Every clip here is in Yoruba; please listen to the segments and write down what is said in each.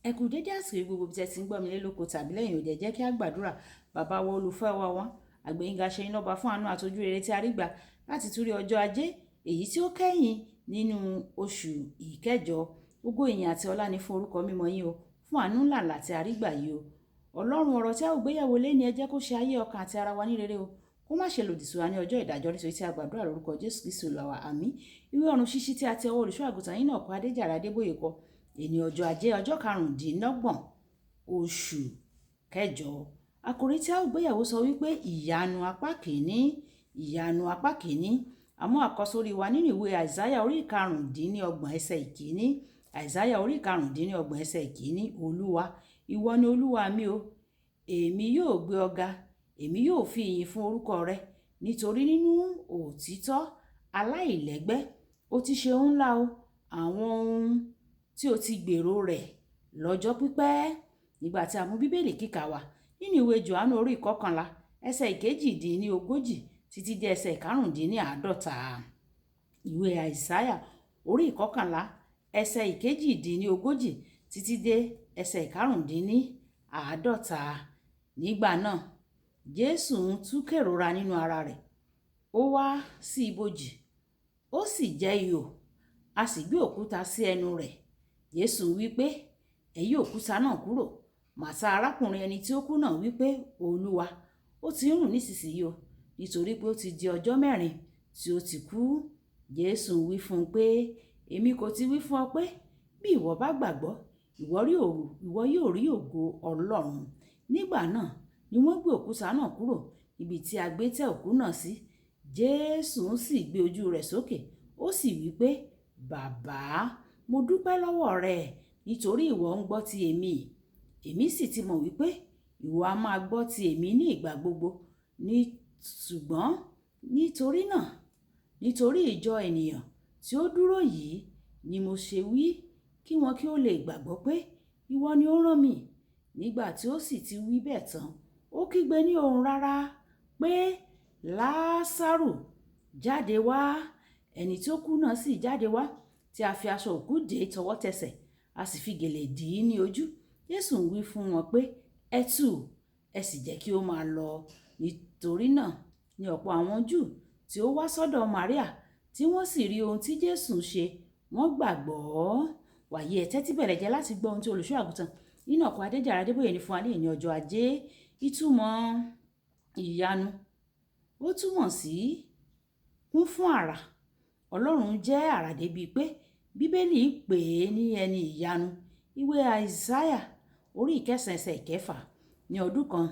Ẹ kú dédé àsìkò gbogbo bí tẹ́ ti ń gbọ́ mi lé lóko tàbí lẹ́yìn òde. Jẹ́ kí a gbàdúrà. Bàbá wa, olùfẹ́ wa, wọ́n àgbẹ̀yìnga ṣe ń lọ́ba fún àánú àtọ́jú rere tí a rí gbà láti túrí ọjọ́ Ajé èyí tí ó kẹ́yìn nínú oṣù ìkẹjọ. Ògo, ìyìn àti ọlá ni fún orúkọ mímọ́ yín o, fún àánú ńláǹlà tí a rí gbà yìí o. Ọlọ́run, ọ̀rọ̀ tí a ó gbéyẹ̀wò léni, ẹ jẹ́ kó ṣe ayé, ọkàn àti ara wa ní rere o, kó má ṣe lòdì sí wa ní ọjọ́ ìdájọ́, nítorí tí a gbàdúrà lórúkọ Jésù Kristi Olúwa wa. Àmín. Ìwé Ọ̀run Ṣíṣí tí a ti ọwọ́ olùṣọ́ àgùntàn yín náà kọ, Adéjàre Adébóyè kọ. Èní ọjọ́ Ajé, ọjọ́ 25 oṣù kẹjọ. Àkòrí tí a ó gbéyẹ̀wò sọ wípé ìyanu apá kìíní, ìyanu apá kìíní. Àmọ́ àkọ́sórí wa nínú ìwé Àìsáyà orí 35 ẹsẹ̀ 1. Àìsáyà orí 35 ẹsẹ̀ 1. Olúwa, ìwọ ni Olúwa mi o, èmi yóò gbé ọ ga, èmi yóò fi ìyìn fún orúkọ rẹ, nítorí nínú òtítọ́ aláìlẹ́gbẹ́ ó ti ṣe ohun ńlá o, àwọn ohun tí o ti gbèrò rẹ̀ lọ́jọ́ pípẹ́. Nígbà tí a mú Bíbélì kíkà wá nínú ìwé Jòhánù orí 11 ẹsẹ̀ 38 títí dé ẹsẹ̀ 55. Ìwé Àìsáyà orí 11 ẹsẹ̀ 38 títí dé ẹsẹ̀ 55. Nígbà náà, Jésù ń tú kérora nínú ara rẹ̀. Ó wá sí ibojì, ó sì jẹ́ ihò, a sì gbé òkúta sí ẹnu rẹ̀. Jésù wí pé, "Ẹ yí òkúta náà kúrò." Màtá, arákùnrin ẹni tí ó kú náà, wí pé, "Olúwa, ó ti ń rùn nísinsìnyí o, nítorí pé ó ti di ọjọ́ 4 tí ó ti kú." Jésù wí fún un pé, "Èmi kò ti wí fún ọ pé bí ìwọ bá gbàgbọ́, ìwọ yóò rí ògo Ọlọ́run?" Nígbà náà ni wọ́n gbé òkúta náà kúrò níbi tí a gbé tẹ́ òkú náà sí. Jésù sì gbé ojú rẹ̀ sókè, ó sì wí pé, "Bàbá, mo dúpẹ́ lọ́wọ́ rẹ nítorí ìwọ ń gbọ́ ti èmi. Èmi sì ti mọ̀ wípé ìwọ a máa gbọ́ ti èmi ní ìgbà gbogbo. Ní ṣùgbọ́n nítorí náà, nítorí ìjọ ènìyàn tí ó dúró yìí ni mo ṣe wí, kí wọn kí ó lè gbàgbọ́ pé ìwọ ni ó rán mi." Nígbà tí ó sì ti wí bẹ́ẹ̀ tán, ó kígbe ní ohùn rara pé, "Lásárù, jáde wá." Ẹni tí ó kú náà sì jáde wá, tí a fi aṣọ òkú dè tọwọ́tẹsẹ̀, a sì fi gèlè dì í ní ojú. Jésù ń wí fún wọn pé, "Ẹ tú, ẹ sì jẹ́ kí ó máa lọ." Nítorí náà ni ọ̀pọ̀ àwọn Júù tí ó wá sọ́dọ̀ Màríà, tí wọ́n sì rí ohun tí Jésù ń ṣe, wọ́n gbàgbọ́. Wàyí, ẹ tẹ́tí bẹ̀lẹ̀ jẹ́ láti gbọ́ ohun tí olùṣọ́ àgùntàn nínú ọkọ̀ Adéjàre Adébóyè ní fún wa ní ìní ọjọ́ Ajé. Ìtumọ̀ ìyanu, ó túmọ̀ sí kún fún àrà. Ọlọ́run jẹ́ àrà débi pé Bíbélì pè é ní ẹni ìyanu. Ìwé Àìsáyà orí 9 ẹsẹ̀ 6. Ní ọdún kan,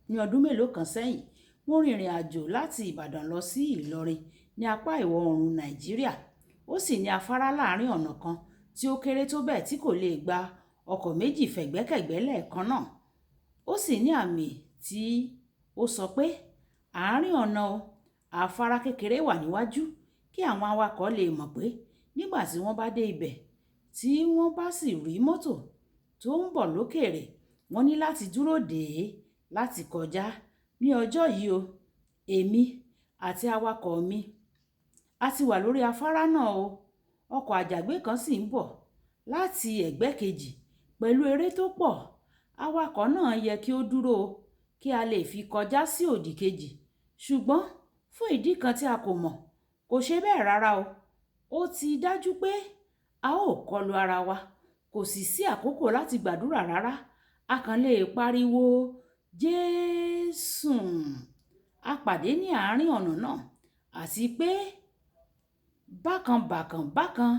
ní ọdún mélòó kan sẹ́yìn, mo rin ìrìn àjò láti Ìbàdàn lọ sí Ìlọrin ní apá ìwọ̀ oòrùn Nàìjíríà. Ó sì ní afárá láàrin ọ̀nà kan tí ó kéré tó bẹ́ẹ̀ tí kò lè gba ọkọ̀ méjì fẹ̀gbẹ́kẹ̀gbẹ́ lẹ́ẹ̀kan náà. Ó sì ní àmì tí ó sọ pé àárín ọ̀nà o, afárá kékeré wà níwájú, kí àwọn awakọ̀ lè mọ̀ pé nígbà tí wọ́n bá dé ibẹ̀, tí wọ́n bá sì rí mọ́tò tó ń bọ̀ lókèèrè, wọ́n ní láti dúró dè é láti kọjá. Ní ọjọ́ yìí o, èmi àti awakọ̀ mi a ti wà lórí afárá náà o. Ọkọ̀ àjàgbé kan sì ń bọ̀ láti ẹ̀gbẹ́ kejì pẹ̀lú eré tó pọ̀. Awakọ̀ náà yẹ kí ó dúró kí a lè fi kọjá sí òdì kejì. Ṣùgbọ́n fún ìdí kan tí a kò mọ̀, kò ṣe bẹ́ẹ̀ rárá o. Ó ti dájú pé a ó kọlu ara wa. Kò sì sí àkókò láti gbàdúrà rárá. A kàn lè pariwo, "Jésù!" A pàdé ní àárín ọ̀nà náà, àti pé bákan bákan bákan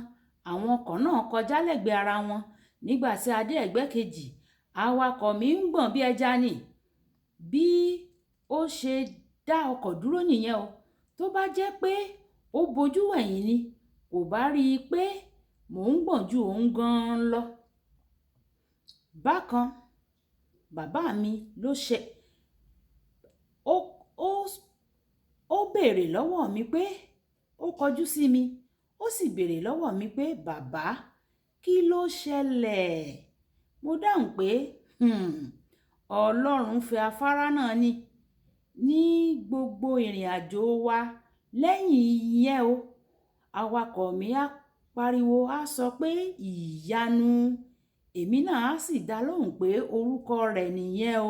àwọn ọkọ̀ náà kọjá lẹ́gbẹ̀ẹ́ ara wọn. Nígbà tí a dé ẹ̀gbẹ́ kejì, awakọ̀ mi ń gbọ̀n bí ẹja ni. Bí ó ṣe dá ọkọ̀ dúró nìyẹn o. Tó bá jẹ́ pé ó bojú wẹ̀yìn ni, kò bá rí i pé mò ń gbọ̀n ju òun gan-an lọ. Bákan, bàbá mi ló ṣe, ó béèrè lọ́wọ́ mi pé, ó kọjú sí mi, ó sì béèrè lọ́wọ́ mi pé, "Bàbá, kí ló ṣẹlẹ̀?" Mo dáhùn pé, Ọlọ́run fẹ́ afárá náà ni." Ní gbogbo ìrìn àjò wa lẹ́yìn ìyẹn o, awakọ̀ mi á pariwo, á sọ pé, "Ìyanu, Èmi náà á sì dá lóhùn pé orúkọ rẹ̀ nìyẹn o.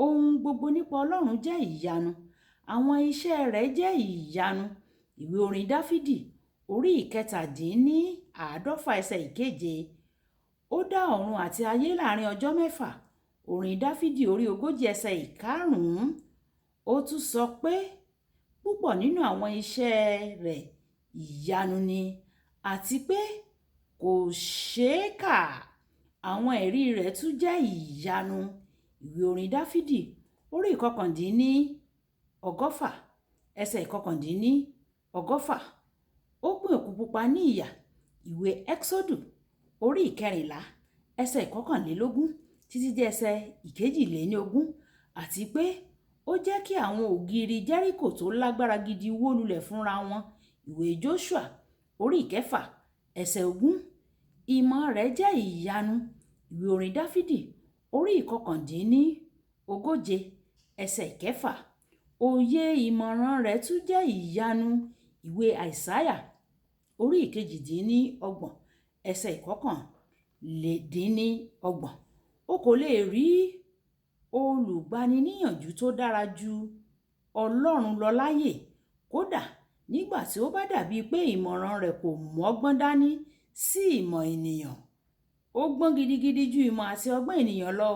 Ohun gbogbo nípa Ọlọ́run jẹ́ ìyanu. Àwọn iṣẹ́ rẹ̀ jẹ́ ìyanu. Ìwé orin Dáfídì orí 47 ẹsẹ̀ 7. Ó dá ọ̀run àti ayé láàrin ọjọ́ 6. Orin Dáfídì orí 40 ẹsẹ̀ 5. Ó tún sọ pé púpọ̀ nínú àwọn iṣẹ́ rẹ̀ ìyanu ni, àti pé kò ṣeé kà. Àwọn ẹ̀rí rẹ̀ tún jẹ́ ìyanu. Ìwé orin Dáfídì orí 119 ẹsẹ̀ 119. Ó pín Òkun Pupa ní ìyà. Ìwé Ẹ́xódù orí 14 ẹsẹ̀ 21 títí dé ẹsẹ̀ 22, àti pé ó jẹ́ kí àwọn ògiri Jẹ́ríkò tó lágbára gidi wó lulẹ̀ fúnra wọn. Ìwé Jóṣúà orí 6 ẹsẹ̀ 20. Ìmọ̀ rẹ̀ jẹ́ ìyanu. Ìwé orin Dáfídì orí 139 ẹsẹ̀ 6. Òye ìmọ̀ràn rẹ̀ tún jẹ́ ìyanu. Ìwé Àìsáyà orí 28 ẹsẹ̀ 29. O kò lè rí olùgbaniníyànjú tó dára ju Ọlọ́run lọ láyé, kódà nígbà tí ó bá dàbí pé ìmọ̀ràn rẹ̀ kò mọ́gbọ́n dání sí ìmọ̀ ènìyàn. Ó gbọ́n gidigidi ju ìmọ̀ àti ọgbọ́n ènìyàn lọ.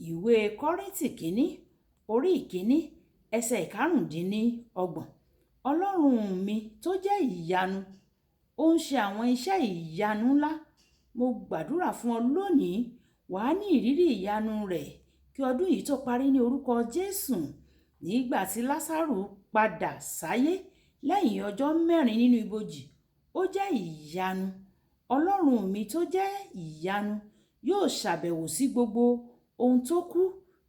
Ìwé Kọ́ríńtì kìíní orí 1 ẹsẹ̀ 25. Ọlọ́run mi tó jẹ́ ìyanu, ó ń ṣe àwọn iṣẹ́ ìyanu ńlá. Mo gbàdúrà fún ọ lónìí, wà á ní ìrírí ìyanu rẹ̀ kí ọdún yìí tó parí ní orúkọ Jésù. Nígbà tí Lásárù padà sáyé lẹ́yìn ọjọ́ 4 nínú ibojì, ó jẹ́ ìyanu. Ọlọ́run mi tó jẹ́ ìyanu yóò ṣàbẹ̀wò sí gbogbo ohun tó kú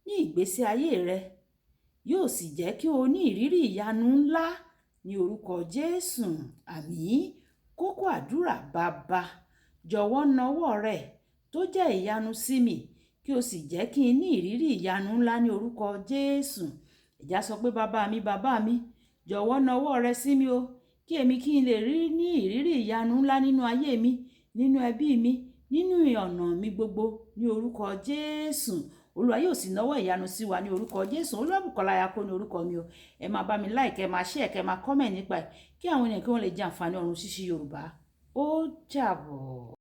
ní ìgbésí ayé rẹ, yóò sì jẹ́ kí o ní ìrírí ìyanu ńlá ní orúkọ Jésù. Àmín. Kókó àdúrà. Bàbá, jọ̀wọ́ nawọ́ rẹ tó jẹ́ ìyanu sí mi, kí o sì jẹ́ kí n ní ìrírí ìyanu ńlá ní orúkọ Jésù. Ẹ̀já sọ pé bàbá mi, bàbá mi, jọ̀wọ́ nawọ́ rẹ sí mi o, kí èmi kí n lè rí ní ìrírí ìyanu ńlá nínú ayé mi, nínú ẹbí mi, nínú ọ̀nà mi gbogbo ní orúkọ Jésù. Olúwa yóò sì nawọ́ ìyanu sí wa ní orúkọ Jésù. Olúwabùkọ́lá Ayako ní orúkọ mi o. Ẹ máa bá mi like, ẹ máa share, kẹ máa comment nípa ẹ̀, kí àwọn ènìyàn kí wọ́n lè jẹ àǹfààní ọ̀run ṣíṣí Yorùbá. Ó dàbọ̀.